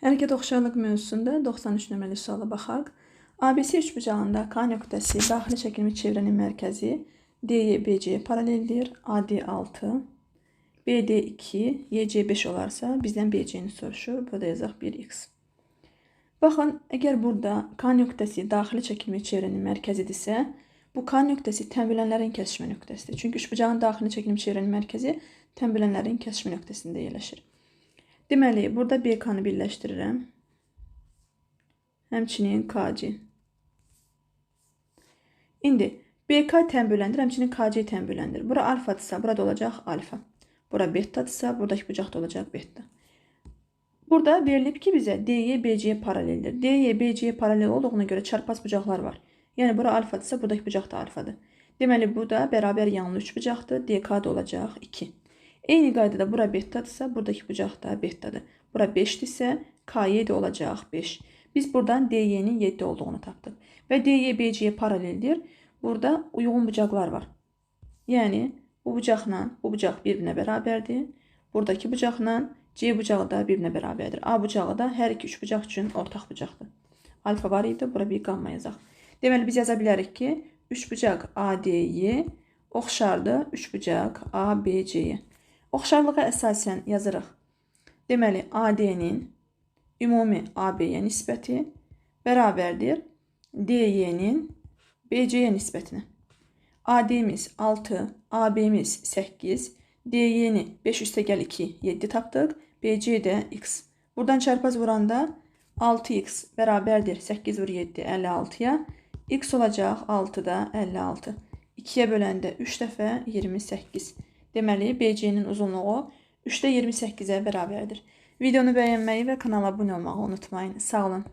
Hərəkət oxşarlıq mövzusunda 93 nömrəli suala baxaq. ABC üçbucağında K nöqtəsi daxili çəkilmiş çevrənin mərkəzi DY BC paraleldir. AD 6, BD 2, YC 5 olarsa bizdən BC-ni soruşur. Burada yazaq 1x. Baxın, əgər burada K nöqtəsi daxili çəkilmiş çevrənin mərkəzidirsə, bu K nöqtəsi tənbülənlərin kəsişmə nöqtəsidir. Çünki üçbucağın daxili çəkilmiş çevrənin mərkəzi tənbülənlərin kəsişmə nöqtəsində yerləşir. Deməli, burada BK-nı birləşdirirəm. Həmçinin KC. İndi BK tənbüləndir, həmçinin KC tənbüləndir. Bura alfadırsa, burada olacaq alfa. Bura betadırsa, buradakı bucaq da olacaq beta. Burada verilib ki, bizə DY BC paraleldir. DY BC paralel olduğuna görə çarpaz bucaqlar var. Yəni bura alfadırsa, buradakı bucaq da alfadır. Deməli, bu da bərabər yanlı üç bucaqdır. DK da olacaq 2. Eyni qaydada bura betadırsa, buradakı bucaq da betadır. Bura 5-dirsə, KY də olacaq 5. Biz buradan DY-nin 7 olduğunu tapdıq. Və DY BC-yə paraleldir. Burada uyğun bucaqlar var. Yəni, bu bucaqla bu bucaq bir-birinə bərabərdir. Buradakı bucaqla C bucağı da bir-birinə bərabərdir. A bucağı da hər iki üç bucaq üçün ortaq bucaqdır. Alfa var idi, bura bir qamma yazaq. Deməli, biz yaza bilərik ki, üç bucaq ADY oxşardır üç bucaq ABC-yə. Oxşarlığa əsasən yazırıq. Deməli, AD-nin ümumi AB-yə nisbəti bərabərdir DY-nin BC-yə nisbətinə. AD-miz 6, AB-miz 8, DY-ni 5 üstəgəl 2, 7 tapdıq, BC də x. Buradan çarpaz vuranda 6x bərabərdir 8 vur 7, 56-ya. X olacaq 6-da 56. 2-yə böləndə 3 dəfə 28. Deməli, BC-nin uzunluğu 3-də 28-ə bərabərdir. Videonu bəyənməyi və kanala abunə olmağı unutmayın. Sağ olun.